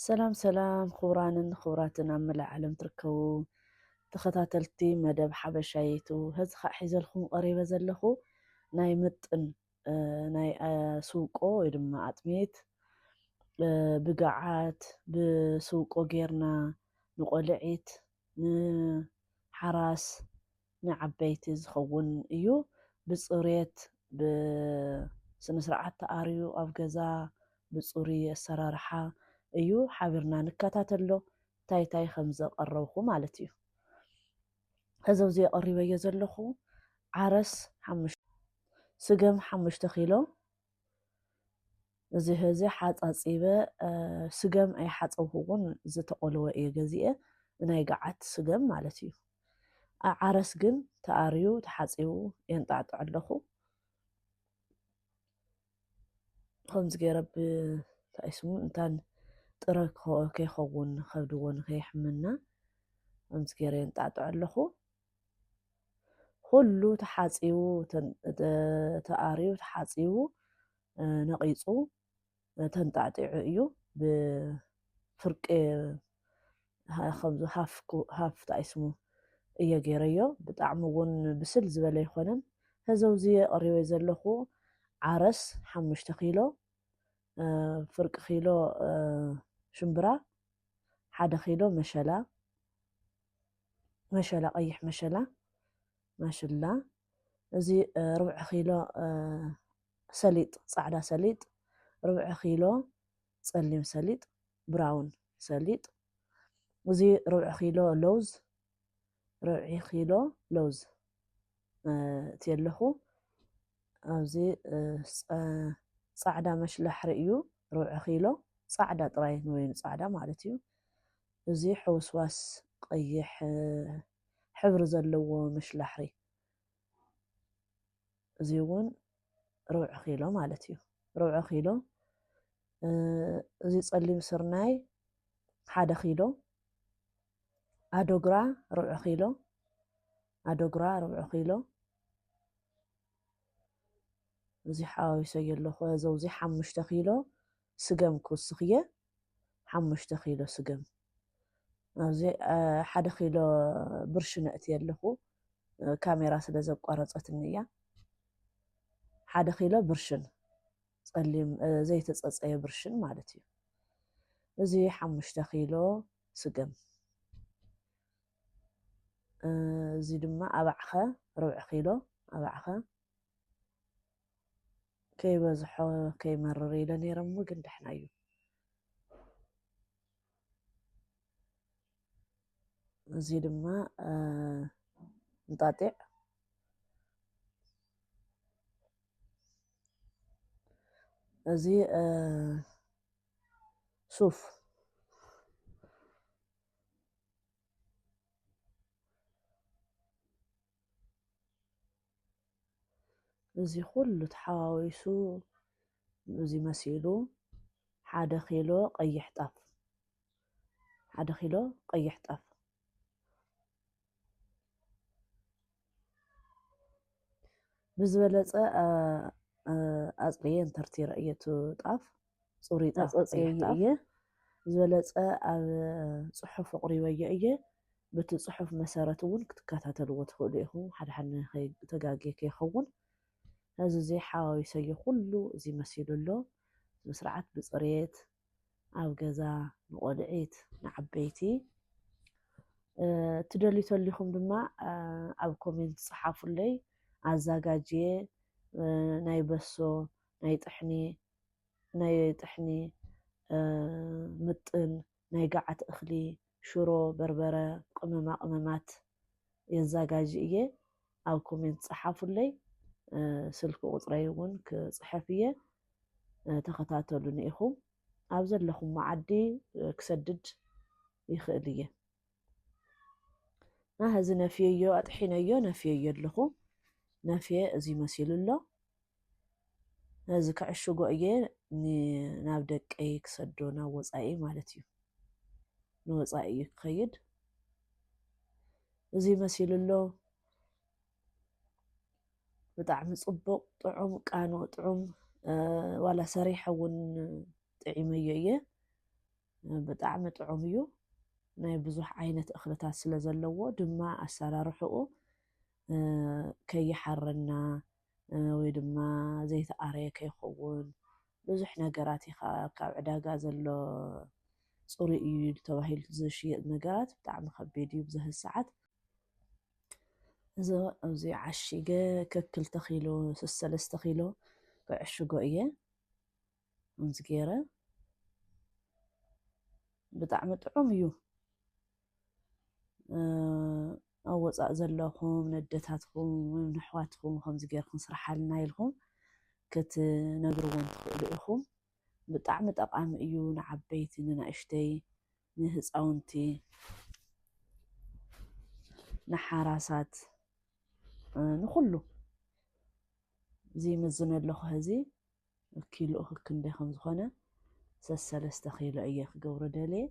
ሰላም ሰላም፣ ክቡራንን ክቡራትን ኣብ መላእ ዓለም ትርከቡ ተኸታተልቲ መደብ ሓበሻ ዩቱብ፣ ሀዚ ኸዓ ሒዘልኩም ቀሪበ ዘለኹ ናይ ምጥን፣ እ፣ ናይ፣ እ፣ ስውቆ ወይ ድማ ኣጥሜት፣ እ፣ ብገዓት፣ ብስውቆ ጌርና ንቆልዒት፣ ንሓራስ፣ ንዓበይቲ ዝኸውን እዩ። ብፅሬት፣ ብስነ ስርዓት ተኣርዩ ኣብ ገዛ ብፅሩይ ኣሰራርሓ እዩ። ሓቢርና ንከታተሎ እንታይ እንታይ ከም ዘቐረብኹ ማለት እዩ። እዚ ኣብዚ የቐሪበዮ ዘለኹ ዓረስ ሓሙሽተ፣ ስገም ሓሙሽተ ኪሎ፣ እዚ ሕዚ ሓጻጺበ፣ እ፣ ስገም ኣይሓጸብኩዎን፣ ዝተቆለወ እየ ገዚኤ፣ ናይ ገዓት ስገም ማለት እዩ። ዓ-፣ ዓረስ ግን ተኣርዩ ተሓጺቡ የንጣዕጥዖ ኣለኹ። ከምዚ ገይረ ብ-፣ እንታይ ስሙ፣ እንታን ጥረ ክኸ-፣ ከይኸውን፣ ከብዲ እውን ከየሕመና ከምዚ ገይረ የንጣዕጥዖ ኣለኹ። ኩሉ ተሓጺቡ፣ ተን-፣ ተ-፣ ተኣርዩ ተሓጺቡ፣ እ፣ ነቒጹ፣ እ፣ ተንጣዕጢዑ እዩ። ብፍርቂ ሃ-፣ ከምዚ ሃፍ ኩ-፣ ሃፍ እንታይ ስሙ እየ ገይረዮ። ብጣዕሚ እውን ብስል ዝበለ ኣይኮነን። ሕዚ ኣብዚ የቕሪበ ዘለኹ ዓረስ ሓሙሽተ ኪሎ፣ እ፣ ፍርቂ ኪሎ፣ እ፣ ሽምብራ፣ ሓደ ኪሎ መሸላ፣ መሸላ፣ ቀይሕ መሸላ፣ ማሽላ፣ እዚ፣ እ፣ ርብዒ ኪሎ፣ እ፣ ሰሊጥ፣ ጻዕዳ ሰሊጥ፣ ርብዒ ኪሎ ጸሊም ሰሊጥ፣ ብራውን ሰሊጥ፣ እዚ ርብዒ ኪሎ ለውዝ፣ ርብዒ ኪሎ ለውዝ፣ እ፣ እቲ ኣለኹ። ኣብዚ፣ እ፣ ጸ-፣ ጻዕዳ መሽላሕሪ እዩ፣ ርብዒ ኪሎ ጻዕዳ ጥራይ፣ ንወይኑ ጻዕዳ ማለት እዩ። እዚ ሕውስዋስ ቀይሕ፣ እ፣ ሕብሪ ዘለዎ መሽላሕሪ፣ እዚ እውን ርብዒ ኪሎ ማለት እዩ። ርብዒ ኪሎ፣ እ፣ እዚ ጸሊም ስርናይ ሓደ ኪሎ፣ ኣዶግራ ርብዒ ኪሎ፣ ኣዶግራ ርብዒ ኪሎ፣ እዚ ሓዋዊሰዮ ኣለኹ። እዚ ኣብዚ ሓሙሽተ ኪሎ ስገም ክውስኽ እየ፣ ሓሙሽተ ኪሎ ስገም። ኣብዚ፣ እ፣ ሓደ ኪሎ ብርሽን ኣእትየ ኣለኹ፣ እ፣ ካሜራ ስለ ዘቋረጸትኒ እያ። ሓደ ኪሎ ብርሽን፣ ጸሊም፣ እ፣ ዘይተጸጸየ ብርሽን ማለት እዩ። እዚ ሓሙሽተ ኪሎ ስገም። እ፣ እዚ ድማ ኣባዕኸ ርብዒ ኪሎ፣ ኣባዕኸ ከይበዝሖ ከይመርር ኢለ ነይረ፣ እሞ ግን ደሕና እዩ። እዚ ድማ፣ እ፣ እንጣጢዕ፣ እዚ፣ እ፣ ሱፍ፣ እዚ ኩሉ ተሓዋዊሱ እዚ መሲሉ ሓደ ኪሎ ቀይሕ ጣፍ፣ ሓደ ኪሎ ቀይሕ ጣፍ። ብዝበለጸ፣ እ፣ እ፣ ኣጽርየ እንተርቲረ እየ እቲ ጣፍ፣ ጽሩይ ጣፍ፣ ኣጸጽየዮ ቀይሕ ጣፍ። እየ። ዝበለጸ ኣብ ጽሑፍ ኣቕሪበዮ እየ። በቲ ጽሑፍ መሰረት እውን ክትከታተልዎ ትኽእሉ ኢኹም፣ ሓደ ሓደ ከይ-፣ ተጋግየ ከይኸውን። ሕዚ እዚ ሓዋዊሰዮ ኩሉ እዚ መሲሉ ኣሎ። ብስርዓት ብጽሬት ኣብ ገዛ ንቖልዒት፣ ንዓበይቲ፣ እ፣ ትደልዩ ተሊኹም ድማ፣ እ፣ ኣብ ኮሜንት ጸሓፉለይ። ኣዛጋጅየ፣ እ፣ ናይ በሶ፣ ናይ ጥሕኒ፣ ናይ ጥሕኒ፣ እ፣ ምጥን፣ ናይ ገዓት እኽሊ፣ ሽሮ፣ በርበረ፣ ቅመማ ቅመማት የዛጋጅ እየ። ኣብ ኮሜንት ጸሓፉለይ፣ እ፣ ስልኪ ቁጽረይ እውን ክጽሕፍ እየ። እ፣ ተኸታተሉኒ ኢኹም። ኣብ ዘለኹሞ ዓዲ፣ እ፣ ክሰድድ ይኽእል እየ። እና ሕዚ ነፍየዮ፣ ኣጥሒነዮ፣ ነፍየዮ ኣለኹ። ነፍየ እዚ መሲሉ ኣሎ። ነዚ ክዕሽጎ እየ፣ ን-፣ ናብ ደቀይ ክሰዶ፣ ናብ ወጻኢ ማለት እዩ። ንወጻኢ እዩ ክኸይድ። እዚ መሲሉ ኣሎ። ብጣዕሚ ጽቡቕ፣ ጥዑም፣ ቃንኡ ጥዑም፣ እ፣ ዋላ ሰሪሐ እውን ጥዒመዮ እየ። ብጣዕሚ ጥዑም እዩ። ናይ ብዙሕ ዓይነት እኽልታት ስለ ዘለዎ ድማ ኣሰራርሕኡ፣ እ፣ ከይሓረና፣ እ፣ ወይ ድማ ዘይተኣረየ ከይኸውን ብዙሕ ነገራት እዩ። ካብ ዕዳጋ ዘሎ ጽሩይ እዩ ተባሂሉ ዝሽየጥ ነገራት ብጣዕሚ ከቢድ እዩ ብዙሕ ሰዓት። እዚ ኣብዚ ዓሺገ ከክልተ ኪሎ፣ ሰለስተ ኪሎ ክዕሽጎ እየ። ከምዚ ገይረ ብጣዕሚ ጥዑም እዩ። እ፣ ኣብ ወፃእ ዘለኹም ነደታትኩም፣ ነሕዋትኩም ከምዚ ገይርኩም ስርሓልና ኢልኩም ክትነግርዎም ትኽእሉ ኢኹም። ብጣዕሚ ጠቓሚ እዩ ንዓበይቲ፣ ንናእሽተይ፣ ንህፃውንቲ፣ ንሓራሳት፣ እ፣ ንኹሉ። እዚ ይምዝን ኣለኹ። ሕዚ ኪሎኡ ክክንደይ ከም ዝኾነ፣ ሰሰለስተ ኪሎ እየ ክገብሮ ደልየ።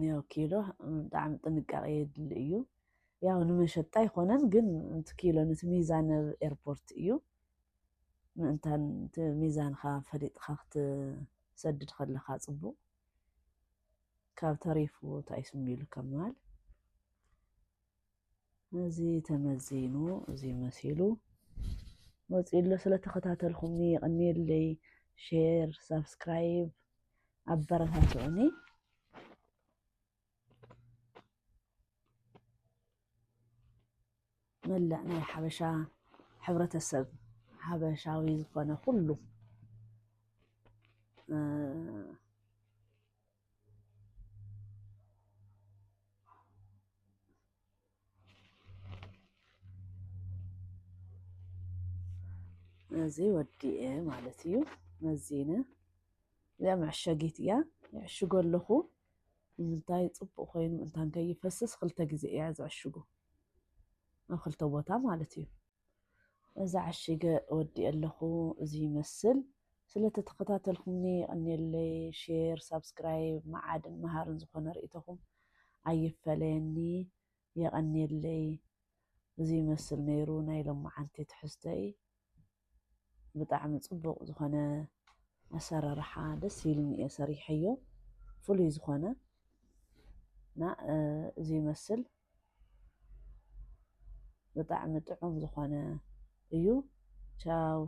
ያው ኪሎ ብጣዕሚ ጥንቃቄ የድሊ እዩ። ያው ንመሸጣ ኣይኮነን፣ ግን እቲ ኪሎ ነቲ ሚዛን ኣብ ኤርፖርት እዩ። ምእንታን እቲ ሚዛንካ ፈሊጥካ ክትሰድድ ከለካ ጽቡቅ። ካብ ተሪፉ እንታይ ስሙ ኢሉ ከም ምባል። እዚ ተመዚኑ፣ እዚ መሲሉ መፂኡ ኣሎ። ስለተኸታተልኩምኒ የቐንየለይ። ሼር፣ ሳብስክራይብ ኣበረታትዑኒ። መላእ ናይ ሓበሻ ሕብረተሰብ፣ ሓበሻዊ ዝኾነ ኩሉ፣ እ፣ እዚ ወዲኤ ማለት እዩ። መዚነ፣ እዚኣ መዕሸጊት እያ። ይዕሽጎ ኣለኹ። ንምንታይ ጽቡቕ ኮይኑ ምእንታን ከይፈስስ ክልተ ግዜ እያ ዝዕሽጉ። ኣብ ክልተ ቦታ ማለት እዩ። እዛ ዓሺገ ወዲኤ ኣለኹ። እዚ ይመስል። ስለተተኸታተልኩምኒ የቐንየለይ። ሼር፣ ሳብስክራይብ፣ መዓድን መሃርን ዝኾነ ርእይቶኹም ኣይፈለየኒ። የቐንየለይ። እዚ ይመስል ነይሩ ናይ ሎማዓንቲ ትሕዝቶይ። ብጣዕሚ ጽቡቕ ዝኾነ ኣሰራርሓ ደስ ኢሉኒ እየ ሰሪሐዮ። ፍሉይ ዝኾነ እና፣ እ፣ እዚ ይመስል። ብጣዕሚ ጥዑም ዝኾነ እዩ። ቻው።